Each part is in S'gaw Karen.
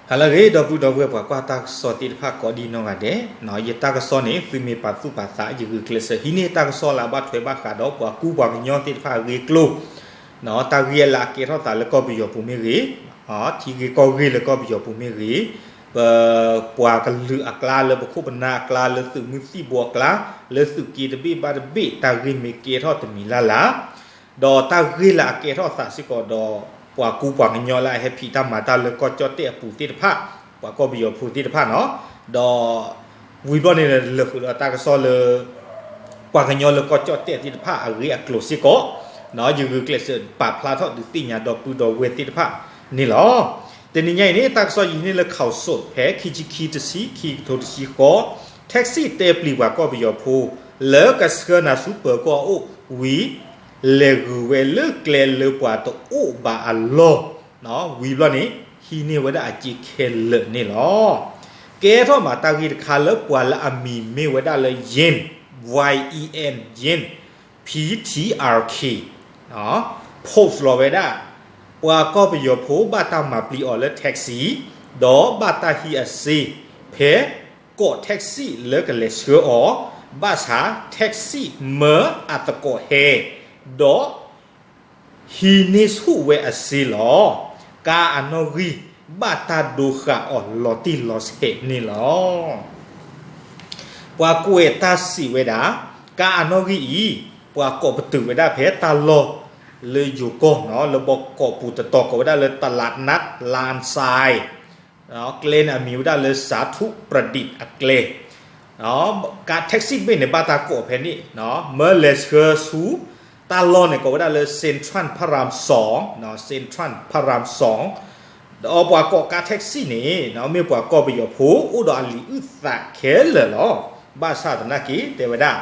ဟါလၢအဂ့ၤ ဒီပုၢ်ဒီဝဲၢ်ပှၤကွၢ်တၢ်ကစီၣ်သ့ၣ်တဖၣ်ကိးဒံနီၢ်ဂၤဒဲး, ယတၢ်ကစီၣ်န့ၣ် သုမ့ၢ်ပာ်သူၣ်ပာ်သး ယဂုာ်ကျဲးစၢး ဟံးန့ၢ်တၢ်ကစီၣ်လၢအဘၣ်ထွဲဘၣ်ဃးဒီးပှၤကူပှၤကညီသ့ၣ်တဖၣ်အဂ့ၢ်အကျိၤ, တၢ်ဂ့ၢ်လၢအကဲထီၣ်သးလၢကီၢ်ပယီၤပူၤမ့ၢ်ဂ့ၤ, ထံဂ့ၢ်ကီၢ်ဂ့ၢ်လၢကီၢ်ပယီၤပူၤမ့ၢ်ဂ့ၤ, ပ ပှၤကလုာ်အကျါ လၢပခိၣ်ပနၢ်အကျါ လၢသုးမုၢ်သံၣ်ဘိအကျါ, လၢသုးက့တဘ့ၣ်ဘၣ်တဘ့ၣ် တၢ်ဂ့ၢ်မ့ၢ်ကဲထီၣ်တမံၤလၢ်လၢ် ဒီးတၢ်ဂ့ၢ်လၢအကဲထီၣ်သးစ့ၢ်ကီးဒီး ပှၤကူပှၤကညီလၢအဟဲဖံးတၢ်မၤတၢ်လၢကီၢ်ကၠီၣ်တဲၣ်အပူၤသ့ၣ်တဖၣ်, ပှၤကီၢ်ပယီၤဖိသ့ၣ်တဖၣ်နီၤ, ဒီး ဝံၤဘျီန့ၣ် လၢာ်ဃုာ်ဒီးတၢ်ကစီၣ်လၢ ပှၤကညီလၢကီၢ်ကၠီၣ်တဲၣ်သ့ၣ်တဖၣ်အဂ့ၢ်အကျိၤစ့ၢ်ကီး, ယဂုာ်ကျဲးစၢးပာ်ဖျါထီၣ်ဒုးသ့ၣ်ညါဒီပုၢ်ဒီဝဲၢ်သ့ၣ်တဖၣ်န့ၣ်လီၤ. တနံၤညါအံၤန့ၣ် တၢ်ကစီၣ်ယဟံးန့ၢ်လၢ ข่าวสด ဖဲခံဆံခံ တဆံခံ ခံကထိတဆံဃိး, ထၢၣ်စံၣ်တဲပျံၤပှၤကီၢ်ပယီၤဖိ လၢကဆှၢနၤဆူပၢၤကီၢ်အအိၣ်ဝံၤ လဲၤဂုၤဝဲလၢကျဲလၢပှၤတအိၣ်ဘၣ်အလီၢ်, ဝံၤဘျီန့ၣ် ဟံးန့ၢ်ဝဲဒၣ်အစ့ခဲလၢာ်န့ၣ်လီၤ. ကဲထီၣ်မးတၢ်ဂ့ၢ်တခါလၢပှၤလၢအမံၤမ့ၢ်ဝဲဒၣ်လၢ Yen, Y E N, Yen, P T R K, post လီၤဝဲဒၣ် ပှၤကီၢ်ပယီၤဖိဘၣ်တၢ်မၤပျံၤအီၤလၢ taxi, ဒီးဘၣ်တၢ်ဟံးအစ့ ဖဲ ကီးထၢၣ်စံၣ်လၢကလဲၤဆှၢအီၤ, ဘၣ်ဆၣ် ထၢၣ်စံၣ်မၢအသကိးဟဲ, ဒီး ဟံးန့ၢ်ဆူၣ်ဝဲအစ့လီၤ. ကါအနီၣ်ဂံၢ် ဘၣ်တၢ်ဒိဃာ်အီၤလီၤတံၢ်လီၤဆဲးန့ၣ်လီၤ. ပှၤကွဲးတၢ်စံးဝဲဒၣ်, ကါအနီၣ်ဂံၢ်အံၤ ပှၤကိးပတုာ်ဝဲဒၣ်ဖဲတၢ်လီၢ်လၢယိၤကီၢ်နီၤ လၢဘီကီးပူၤတတီၤကိးဝဲဒၣ်လၢ တလးနး လၢၣ်စဲး ကျဲန့ၣ်အမံၤဝဲဒၣ်လၢ စးထူးပြဒံးအကျဲ ကါထၢၣ်စံၣ်တဘ့ၣ်န့ၣ် ဘၣ်တၢ်ကိးဖဲန့ၣ်, မၢလဲၤဆှၢဆူ တၢ်လီၢ်န့ၣ်ကိးဝဲဒၣ်လၢ စ့ၣ်ထြၣ်ဖရၣ်စူၣ်, စ့ၣ်ထြၣ်ဖရၣ်စူၣ်, ဒီးပှၤကိးကါထၢၣ်စံၣ်န့ၣ် မ့ၢ်ပှၤကီၢ်ပယီၤဖိ အိၣ်ဒီးအလံာ်အုၣ်သးခဲလၢာ်လီၤ. ဘၣ်ဆၣ်သနာ်က့ တဲဝဲဒၣ်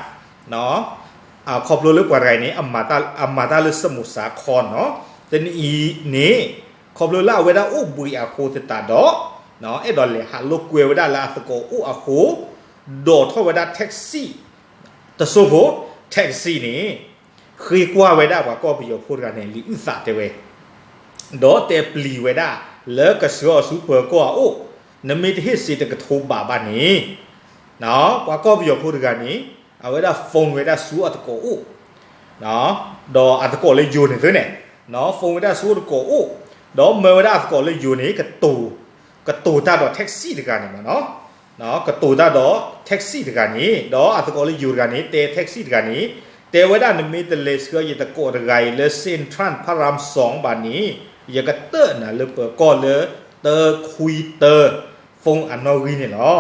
ခီဖျိလၢပှၤတဂၤအံၤန့ၣ် အမၤတၢ်လၢ စမိၣ်စးခီနီၤ, တနံၤအံၤန့ၣ် ခီဖျိလၢအဝဲဒၣ်အိၣ်ဘှံးအဃိသတးဒီး အဲၣ်ဒိးလဲၤဟးလိာ်ကွဲဝဲဒၣ်လၢအသကိးအိၣ်အဃိ ဒိးထီၣ်ဝဲဒၣ်ထၢၣ်စံၣ်, တစိၢ်ဖိ ထၢၣ်စံၣ်န့ၣ် ဃ့ကွၢ်ဝဲဒၣ်ပှၤကီၢ်ပယီၤဖိတဂၤန့ၣ် လံာ်အုၣ်သးတဲဝဲ ဒီးတဲပျံၤဝဲဒၣ် လၢကဆှၢအီၤဆူပၢၤကီၢ်အအိၣ်, နမ့ၢ်တဟ့ၣ်စ့တကထိဘးဘၣ်န့ၣ် ပှၤကီၢ်ပယီၤဖိတဂၤန့ၣ် အဝဲဒၣ် phone ဝဲဒၣ်ဆူအသကိးအိၣ်, ဒီးအသကိးလၢယိၤန့ၣ်သ့န့ၣ် phone ဝဲဒၣ်ဆူအသကိးအိၣ်, ဒီးမၢဝဲဒၣ်အသကိးလၢယိၤန့ၣ် ကတိၤတၢ်ဒီးထၢၣ်စံၣ်တဂၤန့ၣ်မးနီၤ, ကတိၤတၢ်ဒီးထၢၣ်စံၣ်တဂၤန့ၣ် ဒီးအသကိးလၢယိၤတဂၤန့ၣ် တဲထၢၣ်စံၣ်တဂၤန့ၣ် တဲဝဲဒၣ် နမ့ၢ်တလဲၤဆှၢယသကိးတဂၤအံၤလၢ စ့ၣ်ထြၣ်ဖရၣ်စူၣ်ဘၣ်န့ၣ် ယကတၢၣ်နၤလၢပၢၤကီၢ်လၢ တၢခွံတၢ phone အနီၣ်ဂံၢ်န့ၣ်လီၤ.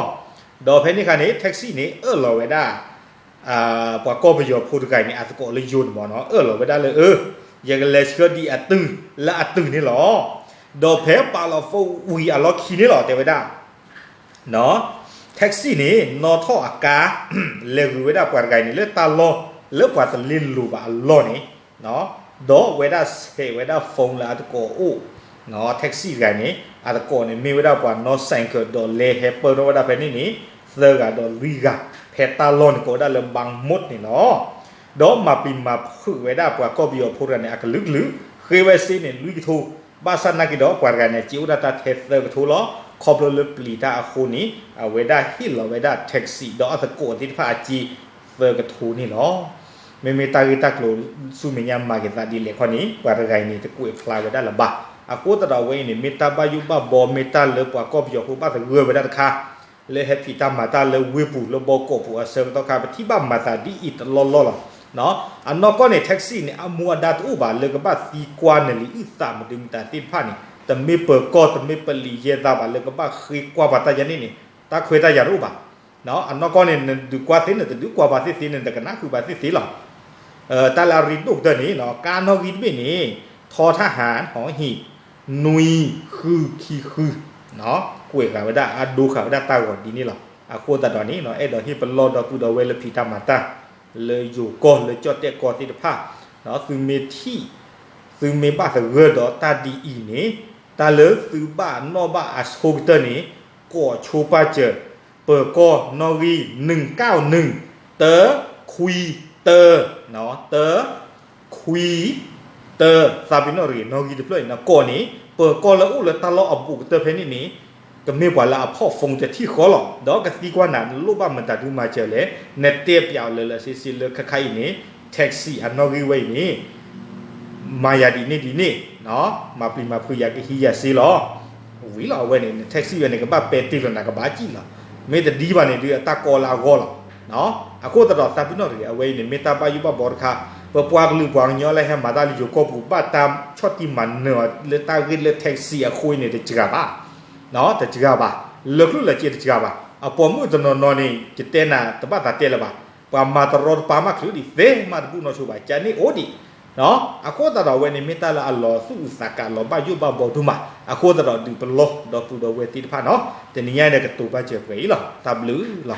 ဒီးဖဲန့ၣ်အခါန့ၣ် ထၢၣ်စံၣ်န့ၣ် အၢၣ်လီၤဝဲဒၣ် ပှၤကီၢ်ပယီၤဖိတဂၤအံၤန့ၣ် အသကိးလၢယိၤန့ၣ်မးနီၤ အၢၣ်လီၤဝဲဒၣ်လၢ အၢ ယကလဲၤဆှၢဒံးအတုၤလၢအတုၤန့ၣ်လီၤ. ဒီးဖဲပာ်လီၤ phone ဝံၤအလီၢ်ခံန့ၣ်လီၤ တဲဝဲဒၣ် ထၢၣ်စံၣ်န့ၣ် နီၣ်ထီၣ်အကါ လဲၤဂုၤဝဲဒၣ်ပှၤတဂၤအံၤန့ၣ် လၢတၢ်လီၢ်လၢပှၤတလ့လိၤဘၣ်အလီၢ်န့ၣ် ဒီးဝဲဒၣ်ဆဲးဝဲဒၣ် phone လၢအသကိးအအိၣ်, ထၢၣ်စံၣ်တဂၤန့ၣ် အသကိးန့ၣ် မ့ၢ်ဝဲဒၣ်ပှၤနီၣ်စဲးကၢးဒီးလဲၤဟဲပၢၢ်ထီၣ်ဝဲဒၣ်ဖဲန့ၣ်န့ၣ် သၢဂၤဒီးလွံၢ်ဂၤ ဖဲတၢ်လီၢ်န့ၣ်ကိးဝဲဒၣ်လၢ ဘၣ်မူးန့ၣ်လီၤ. ဒီးမၤပျံၤမၤဖုးဝဲဒၣ်ပှၤကီၢ်ပယီၤဖိတဂၤန့ၣ် အကလုာ်ကလုာ် ဃ့ဝဲစ့န့ၣ် လွံၢ်ကထိ, ဘၣ်ဆၣ်သနာ်က့ဒီး ပှၤတဂၤန့ၣ် စ့အိၣ်ဒၣ်တၢ်ထဲသၢကထိလီၤ. ခီဖျိလၢပျံၤတၢ်အဃိန့ၣ် အဝဲဒၣ်ဟ့ၣ်လီၤဝဲဒၣ် ထၢၣ်စံၣ် ဒီးအသကိးသ့ၣ်တဖၣ်အစ့သၢကထိန့ၣ်လီၤ. မ့မ့ၢ်တၢ်ဂ့ၢ်တၢ်ကျိၤဆူမဲာ်ညါမၤက့ၤသးဒ်လဲၣ်ခီန့ၣ် ပှၤတဂၤအံၤန့ၣ် တကွဲးဖျါဝဲဒၣ်လၢၤဘၣ်. အဃိသတးဒီးအဝဲအံၤန့ၣ် မ့ၢ်တၢ်ဘၣ်ယိၣ်ဘၣ်ဘီ မ့ၢ်တၢ်လၢပှၤကီၢ်ပယီၤဖိဘၣ်သဂၢၢ်ဝဲဒၣ်တခါ လၢဟဲဖံးတၢ်မၤတၢ်လၢဝ့ၢ်ပူၤလၢဘီကီးပူၤအဆၢကတီၢ်ခါ ပထံၣ်ဘၣ်မၤသးဒ်အံၤတလီၢ်လီၢ်လီၤ. အနီၢ်ကီၢ်န့ၣ် ထၢၣ်စံၣ်န့ၣ်အမူအဒါတအိၣ်ဘၣ်လၢကဘၣ်သံကွၢ်နလံာ်အုၣ်သးမနုၤမတၤသ့ၣ်တဖၣ်န့ၣ် တမ့ၢ်ပၢၤကီၢ် တမ့ၢ်ပလံၤယဲၢ်သးဘၣ်လၢကဘၣ်ဃ့ကွၢ်ပှၤတၢ်ယၤန့ၣ်န့ၣ် တၢ်ခွဲးတၢ်ယာ်တအိၣ်ဘၣ်. အနီၢ်ကီၢ်န့ၣ် နဒုးကွၢ်သ့ နတဒုးကွၢ်ပှၤသ့ၣ်သ့ နတကနၣ်ဃုာ်ပှၤသ့ၣ်သ့လီၤ. တၢ်လၢအရ့ဒိၣ်ကတၢၢ်န့ၣ် ကါနီၣ်ဂံၢ်တဘ့ၣ်န့ၣ် ထီထၣ်ဟး ဟီၣ်ဟံၣ် နွံဃုခံဃု ကွဲးဃာ်ဝဲဒၣ် အဒိဃာ်ဝဲဒၣ်တၢ်ဂီၤဒ်န့ၣ်လီၤ. အဃိသတးဒီးန့ၣ် အဲၣ်ဒိးဟ့ၣ်ပလီၢ်ဒီပုၢ်ဒီဝဲၢ်လၢဖံးတၢ်မၤတၢ် လၢယိၤကီၢ်လၢကၠီၣ်တဲၣ်ကီၢ်သ့ၣ်တဖၣ် သုမ့ၢ်ထံၣ် သုမ့ၢ်ဘၣ်သဂၢၢ်ဒီးတၢ်ဒ်အံၤန့ၣ် တၢ်လၢသုဘၣ်နီၣ်ဘၣ်အဆိကတၢၢ်န့ၣ် ကိးဆိပာ်စၢၤ ပၢၤကီၢ်နီၣ်ဂံၢ် နုၢ်ကၢ်နုၢ် တၢခွံတၢ တၢခွံတၢ သးပ့ၤနီၣ်တဂ့ၤ နီၣ်ဂံၢ်တဖျၢၣ်အံၤ နကိးန့ၣ် ပၢၤကီၢ်လၢအိၣ်လၢတၢ်လီၢ်အဘူးကတၢၢ်ဖဲန့ၣ်န့ၣ် ကမ့ၢ်ပှၤလၢအဖီၣ် phone တထံၣ်ဃီလီၤ. ဒီးကသံကွၢ်နၤ နလိၣ်ဘၣ်မတၤဒုမၤစၢၤလဲၣ်, နတဲပၠးအီၤလၢလၢဆ့ဆ့လၢခဲခါအံၤန့ၣ် taxi အနီၣ်ဂံၢ်ဝဲအံၤန့ၣ် မၤယၤဒ်န့ၣ်ဒ်န့ၣ်, မၤပျံၤမၤဖုးယၤ ကဟံးယၤစ့လီၤ. ဝံၤလီၤအဝဲန့ၣ် န taxi ဝဲန့ၣ် ကဘၣ်ပဲာ်တ့ၢ်လီၤ နၤကဘၣ်စံၣ်လီၤ. မ့ၢ်တဒ်ဘၣ်န့ၣ်ဒုး အတၢ်ကီလၢအဂီၢ်လီၤ. အဃိသတးဒီး သးပ့ၤနီၣ်တဂ့ၤ အဝဲအံၤန့ၣ် မ့ၢ်တၢ်ဘၣ်ယိၣ်ဘၣ်ဘီတခါ, ပပှၤကလုာ်ပှၤကညီလၢဟဲမၤတၢ်လၢယိၤကီၢ်ပူၤ ဘၣ်တၢ်ဆီၣ်တံၢ်မၤနၢၤအီၤလၢတၢ်ဂ့ၢ်လၢ taxi အဃိအံၤန့ၣ် တစှၤဘၣ်, တစှၤဘၣ်, လၢကျိၣ်လၢစ့တစှၤဘၣ်. အပိာ်မုၣ်တနီၤနီၤန့ၣ် ယတဲနၤ တဘၣ်သးတဲလၢၤဘၣ်, ပှၤမၤတရီတပါမးချုးဒံး သ့မးတဘူၣ်နီၢ်ဆိဘၣ် ကန့ၣ်အိၣ်ဒံး. အဃိသတးဒီးအဝဲန့ၣ် မ့ၢ်တၢ်လၢအလီၤသူၣ်အုးသးကး လီၤဘၣ်ယိၣ်ဘၣ်ဘီဒိၣ်မး, အဃိသတးဒီးဒုးပလီၢ်ဒီပုၢ်ဒီဝဲၢ်သ့ၣ်တဖၣ်နီၤ, တနံၤညါန့ၣ် ကတိၤဘၣ်စၢၤပှဲၤအံၤလီၤ. တၢ်ဘျုးလီၤ.